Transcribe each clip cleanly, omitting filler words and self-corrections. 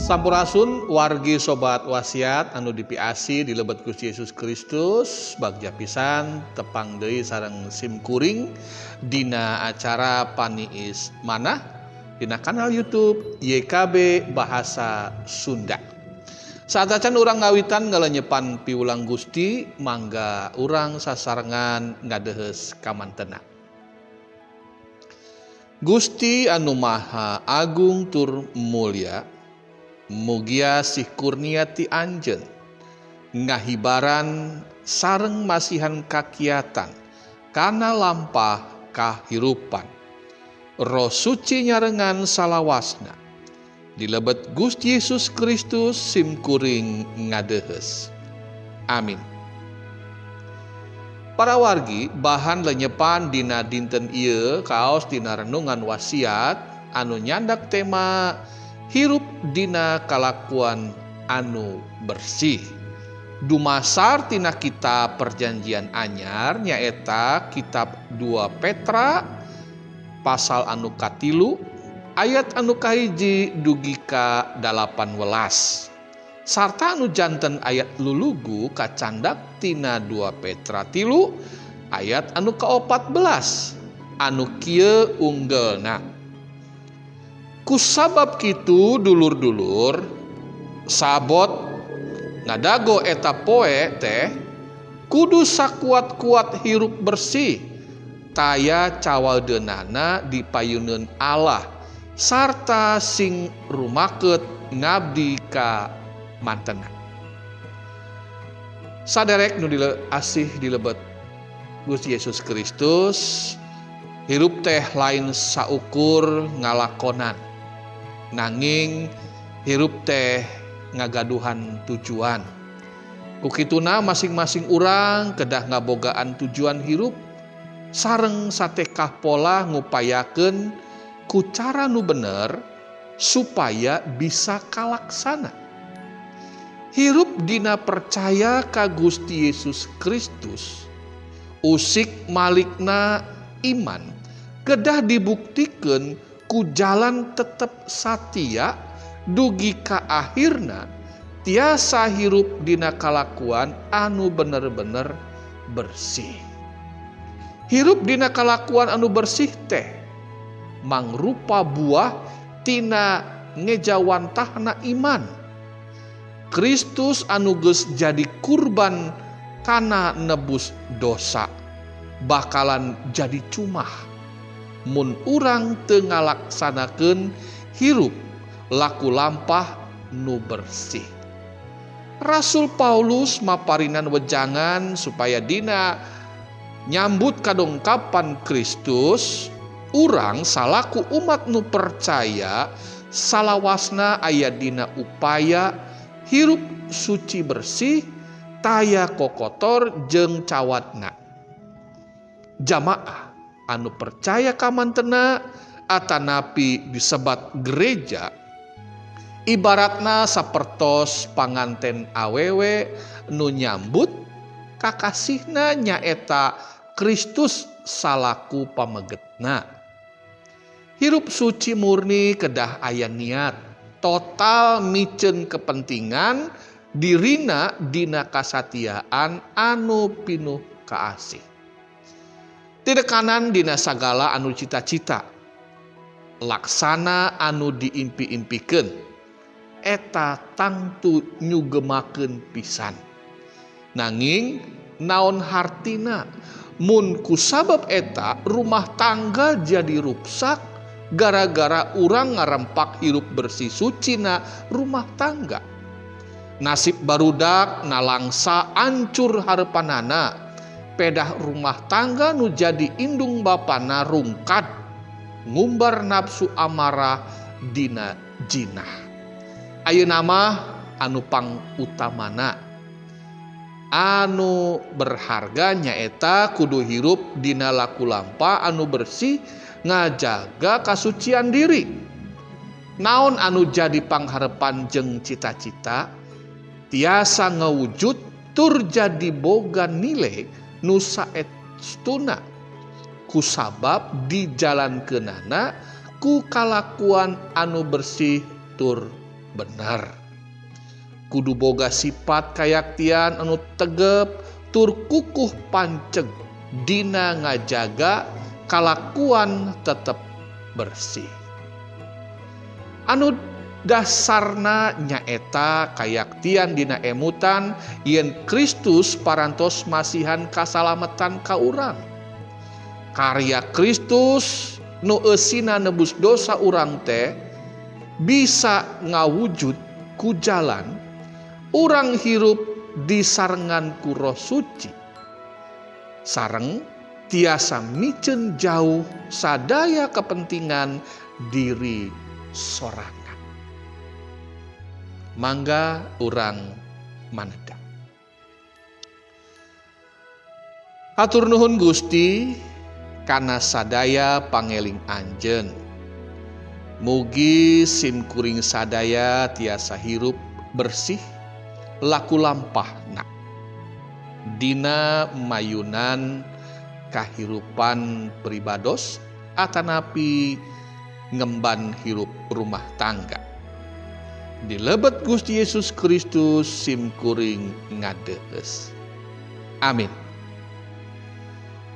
Sampurasun wargi sobat wasiat anu dipiasi di lebet Gusti Yesus Kristus, bagja pisan tepang deui sareng simkuring dina acara Paniis Manah dina kanal YouTube YKB Bahasa Sunda. Saacan urang ngawitan ngalenyepan piwulang Gusti, mangga urang sasarengan ngadeheus kamantena. Gusti anu Maha Agung tur Mulya, mugia sih kurnia ti anjeun ngahibaran sareng masihan kakiatan kana lampah kahirupan. Roh Suci nyarengan salawasna dilebet Gusti Yesus Kristus simkuring ngadeheus. Amin. Para wargi, bahan lenyepan dina dinten ieu kaos dina renungan wasiat anu nyandak tema hirup dina kalakuan anu bersih. Dumasar tina kitab Perjanjian Anyar, nyaeta kitab 2 Petra pasal anu katilu ayat anu kahiji dugi ka 18 sarta anu janten ayat lulugu kacandak tina 2 Petra 3 ayat anu ka-14 anu kieu unggelna. Kusabab kitu dulur-dulur, sabot ngadago eta poe teh kudu sakuat-kuat hirup bersih, taya cawaldeunana di payuneun Allah sarta sing rumaket ngabdi ka mantena. Saderek nu asih dilebet Gusti Yesus Kristus, hirup teh lain saukur ngalakonan, nanging hirup teh ngagaduhan tujuan. Kukituna masing-masing urang kedah ngabogaan tujuan hirup sareng satekah pola ngupayakeun ku cara nu bener supaya bisa kalaksana. Hirup dina percaya ka Gusti Yesus Kristus, usik malikna iman kedah dibuktikeun ku jalan tetep satia dugi ka akhirna tiasa hirup dina kalakuan anu bener-bener bersih. Hirup dina kalakuan anu bersih teh mangrupa buah tina ngejawantahna iman. Kristus anu geus jadi kurban kana nebus dosa bakalan jadi cumah mun urang teu ngalaksanakeun hirup laku lampah nu bersih. Rasul Paulus maparinan wejangan supaya dina nyambut kadongkapan Kristus, urang salaku umat nu percaya salawasna aya dina upaya hirup suci bersih, taya kokotor jeung cawatna. Jamaah anu percaya kamantena atanapi disebat gereja, ibaratna sapertos panganten awewe nu nyambut kakasihna nyaeta Kristus salaku pamegetna. Hirup suci murni kedah aya niat total miceun kepentingan dirina dina kasatiaan anu pinuh kaasih. Tidekanan dina sagala anu cita-cita, laksana anu diimpi-impikeun, eta tangtu nyugemakeun pisan. Nanging naon hartina mun kusabab eta rumah tangga jadi ruksak gara-gara urang ngarempak hirup bersih sucina rumah tangga. Nasib barudak nalangsa ancur harepanana, pedah rumah tangga nu jadi indung bapana rungkad ngumbar nafsu amarah dina jinah. Ayeuna mah anu pangutamana anu berharga nyaeta kudu hirup dina laku lampah anu bersih, ngajaga kasucian diri. Naon anu jadi pangharepan jeung cita-cita tiasa ngawujud tur jadi boga nilai nu saestuna kusabab dijalankeunana ku kalakuan anu bersih tur bener. Kudu boga sifat kayaktian anu tegep tur kukuh panceg dina ngajaga kalakuan tetep bersih. Anu dasarna nyaeta kayaktian dina emutan yen Kristus parantos masihan kasalametan ka urang. Karya Kristus nu eusina nebus dosa urang teh bisa ngawujud ku jalan urang hirup disarengan ku Roh Suci. Sareng tiasa miceun jauh sadaya kepentingan diri sorangan. Mangga urang maneda. Hatur nuhun Gusti kana sadaya pangeling anjeun. Mugi simkuring sadaya tiasa hirup bersih laku lampahna dina mayunan kahirupan pribados atanapi ngemban hirup rumah tangga. Dilebet Gusti Yesus Kristus simkuring ngadeheus. Amin.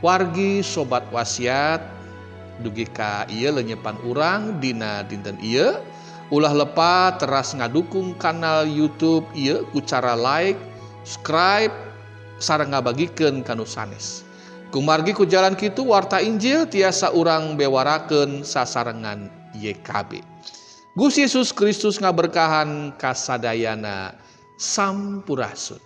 Wargi sobat wasiat, dugi ka ieu lenyepan urang dina dinten ieu, ulah lepat teras ngadukung kanal YouTube ieu ku cara like, subscribe, sareng ngabagikeun ka nu sanes. Kumargi ku jalan kitu warta Injil tiasa urang bewarakeun sasarengan YKB. Gusti Yesus Kristus ngaberkahan kasadayana. Sampurasun.